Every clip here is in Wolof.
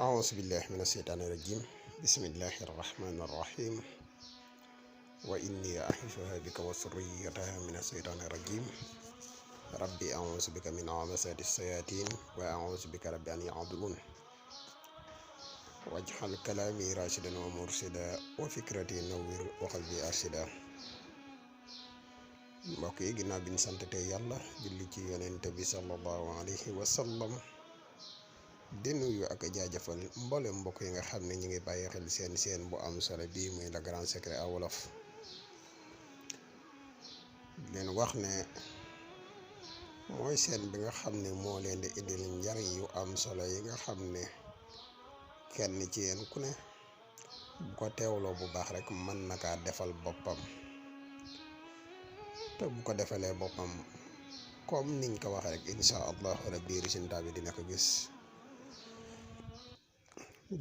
أعوذ بالله من الشيطان الرجيم بسم الله الرحمن الرحيم وإني أعيذها بك وذريتها من الشيطان الرجيم ربي أعوذ بك من همزات الشياطين وأعوذ بك رب أن يحضرون واجعل كلامي راشدا ومرشدا وفكرتي نوّر وقلبي أرشدا. mbokk yi ginnaaw bi ñu santate yàlla julli ci yonent bi sallallahu alayhi wa sallam di nuyu ak jaajëfal mboolem mbokk yi nga xam ne ñu ngi bàyyi xel seen bu am solo bii muy le grand secret à wolof. leen wax ne mooy seen bi nga xam ne moo leen di indil njariñ yu am solo yi nga xam ne kenn ci yéen ku ne bu ko teewloo bu baax rek mën na kaa defal boppam, te bu ko defalee boppam comme niñ ko waxee rek insha allahu rabbi résultat bi dina ko gis.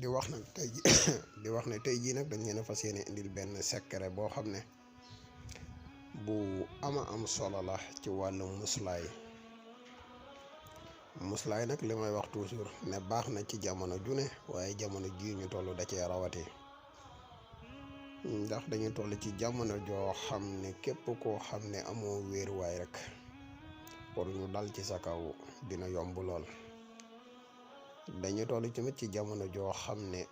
di wax ne tey jii nag dañ leen a fas yéene indil benn secret boo xam ne bu am solo la ci wàllu muslaay nag li may wax toujours ne baax na ci jamono june, waaye jamono jii ñu toll da cee rawati, ndax dañu toll ci jamono joo xam ne képp koo xam ne amoo wéeruwaay rek pour ñu dal ci sa kaw dina yomb lool. dañu toll tamit ci jamono joo xam ne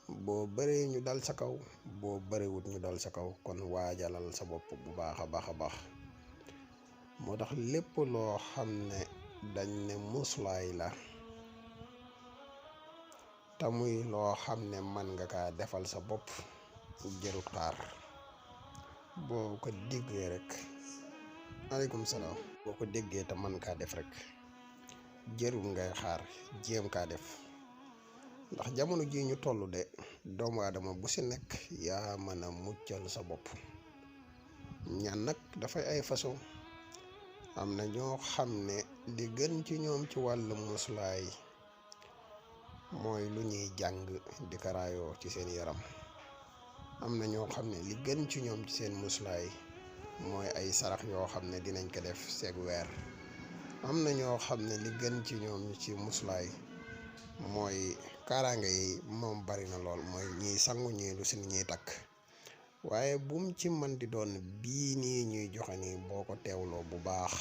boo bëree ñu dal sa kaw, boo bëriwut ñu dal sa kaw, kon waajalal sa bopp bu baax a baax. moo tax lépp loo xam ne dañ ne muslaay la te muy loo xam ne man nga kaa defal sa bopp jërut xaar. boo ko déggee rek aleykum salaam, boo ko déggee te man kaa def rek jërul ngay xaar, jéem kaa def. ndax jamono ji ñu toll de doomu aadama bu si nekk yaa mën a muccal sa bopp. ñaan nag dafay ay façon, am na ñoo xam ne li gën ci ñoom ci wàllu muslaay mooy lu ñuy jàng di karaayoo ci seen yaram. am na ñoo xam ne li gën ci ñoom ci seen muslaay mooy ay sarax yoo xam ne dinañ ko def seeg weer. am na ñoo xam ne li gën ci ñoom ci muslaay mooy kaaraange yi moom bari na lool, mooy ñiy sangu ñii lu si ñuy takk. waaye bum ci man di doon bii nii ñuy joxe nii boo ko teewloo bu baax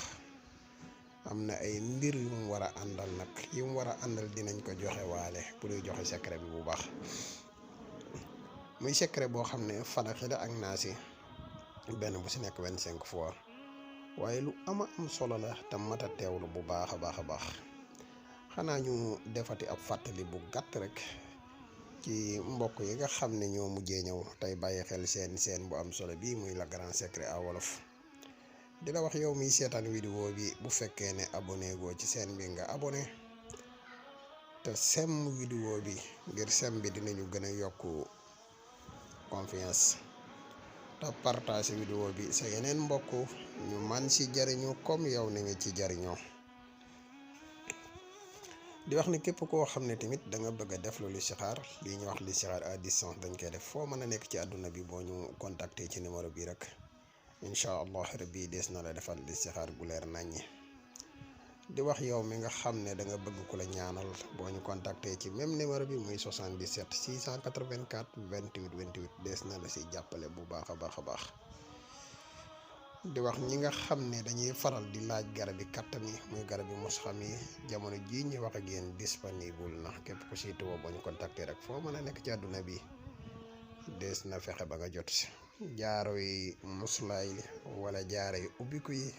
am na ay mbir yu mu war a àndal nag, yu mu war a àndal dinañ ko joxe waale pour joxe secret bi bu baax. muy secret boo xam ne falaxi la ak naasi benn bu si nekk 25 fois, waaye lu am solo la te mat a teewlu bu baax a baax. xanaa ñu defati ab fàttali bu gàtt rek ci mbokk yi nga xam ne ñoo mujjee ñëw tey bàyyi xel seen bu am solo bii muy le grand secret à wolof. di la wax yow miy seetaan vidéo bi, bu fekkee ne abonné goo ci seen bi nga abonné te sem vidéo bi, ngir sem bi dinañu gën a yokk confiance. te partage vidéo bi sa yeneen mbokk ñu man si jariñu comme yow ni nga ci jariñoo. di wax ne képp koo xam ne tamit da nga bëgg a def lu listixaar, lii ñu wax listixaar à distance, dañ koy def foo mën a nekk ci àdduna bi. boo ñu contacter ci numéro bi rek incha allah rabbi des na la defal listixaar gu leer naññi. di wax yow mi nga xam ne da nga bëgg ku la ñaanal, boo ñu contacter ci même numéro bi muy 77 684 28 28 des na la si jàppale bu baax a baax. di wax ñi nga xam ne dañuy faral di laaj garabi kattan yi, muy garabi mos xam yi, jamono jii ñu wax ak yéen disponible na. képp ku si tuwo boo ñu contacter rek foo mën a nekk ci àdduna bi des na fexe ba nga jot si jaaro yi muslaay wala jaaro yi ubbiku yi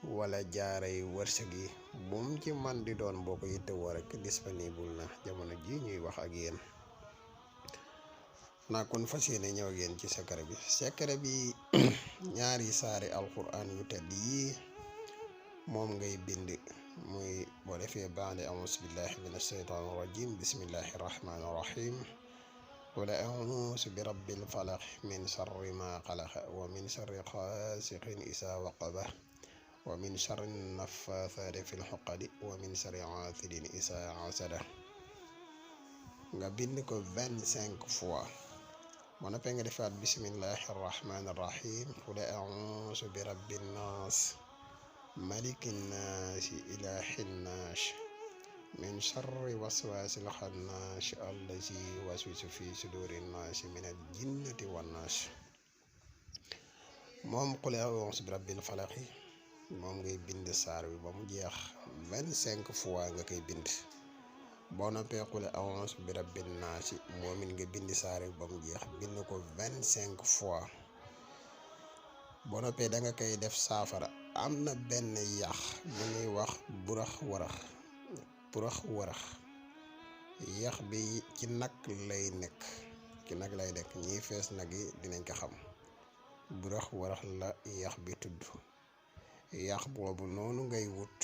wala jaaro yi wërsëg yi, bum ci man di doon boo ko yittewoo rek disponible na jamono ji ñuy wax ak yéen. naa kon fas yéene ñëw ak yéen ci secret bi ñaari saari alquran yu tedd yi moom ngay bind. muy boo defee baande a'uuzu billahi min asheytaan rajim bismillahi rahmaani rahim wala a'uuzu bi rabbil falaq min sharri ma xalaq wa min sharri xaasiqin isa waqaba wa min sharri naffaasaati fil uqadi wa min sharri haasidin isa hasada. nga bind ko 25 fois. moo noppee nga defaat bismillahi arrahmani irrahim qul a'uuzu bi rabbin naas malikin naasi ilaahin naas min sharri waswasil khannaas allazi yuwaswisu fi sudurin naasi minal jinnati wan naas. moom qul a'uuzu bi rabbil falaq moom ngay bind saar bi ba mu jeex 25 fois nga koy bind. boo noppee qul a'uuzu bi rabbin naas moom it nga bind saar bi ba mu jeex bind ko 25 fois. boo noppee da nga koy def saafara. am na benn yax bu ñuy wax burax warax yax bi ci nag lay nekk ñiy fees nag yi dinañ ko xam. burax warax la yax bi tudd. yax boobu noonu ngay wut.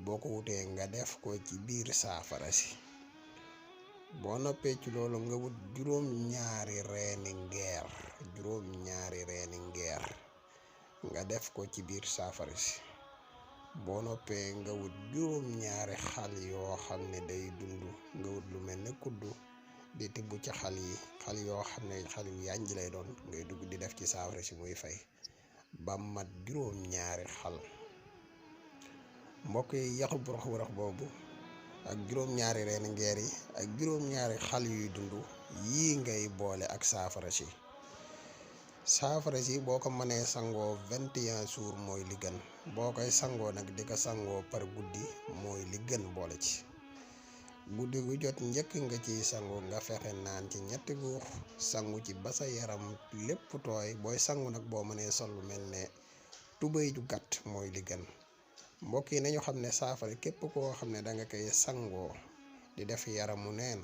boo ko wutee nga def ko ci biir saafara si. boo noppee ci loolu nga wut juróom-ñaari reeni ngeer nga def ko ci biir saafara si. boo noppee nga wut juróom-ñaari xal yoo xam ne day dund nga wut lu mel ne kuddu di tibb ci xal yoo xam ne xal yu yànj lay doon ngay dugg di def ci saafara si muy fay ba mat juróom-ñaari xal. mbokk yi yaxu burax warax boobu ak juróom-ñaari reeni ngeer yi ak juróom-ñaari xal yuy dund yii ngay boole ak saafara si. boo ko mënee sangoo 21 jours mooy li gën. boo koy sangoo nag di ko sangoo par guddi mooy li gën boole ci. guddi gu jot njëkk nga ciy sangu nga fexe naan ci 3 guux sangu ci ba sa yaram lépp tooy. booy sangu nag boo mënee sol lu mel ne tubéy ju gàtt mooy li gën. mbokk yi nañu xam ne saafara képp koo xam ne danga koy sangoo di def yaramu neen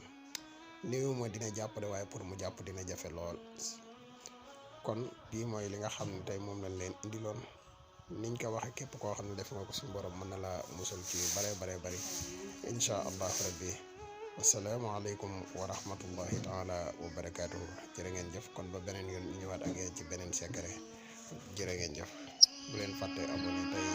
néew ma dina jàppale waaye pour mu jàpp dina jafe lool. kon lii mooy li nga xam ne tey moom lañ leen indiloon niñ ko waxee képp koo xam ne def nga ko suñu borom mën na la musal ci bare bari incha allah rabbi. asalaamaaleykum wa rahmatullahi taala wa barakaatuhu. jërë ngeen jëf kon ba beneen yoon ñu ñëwaat ak yéen ci beneen secret. jërë ngeen jëf bu leen fàtte abonné tey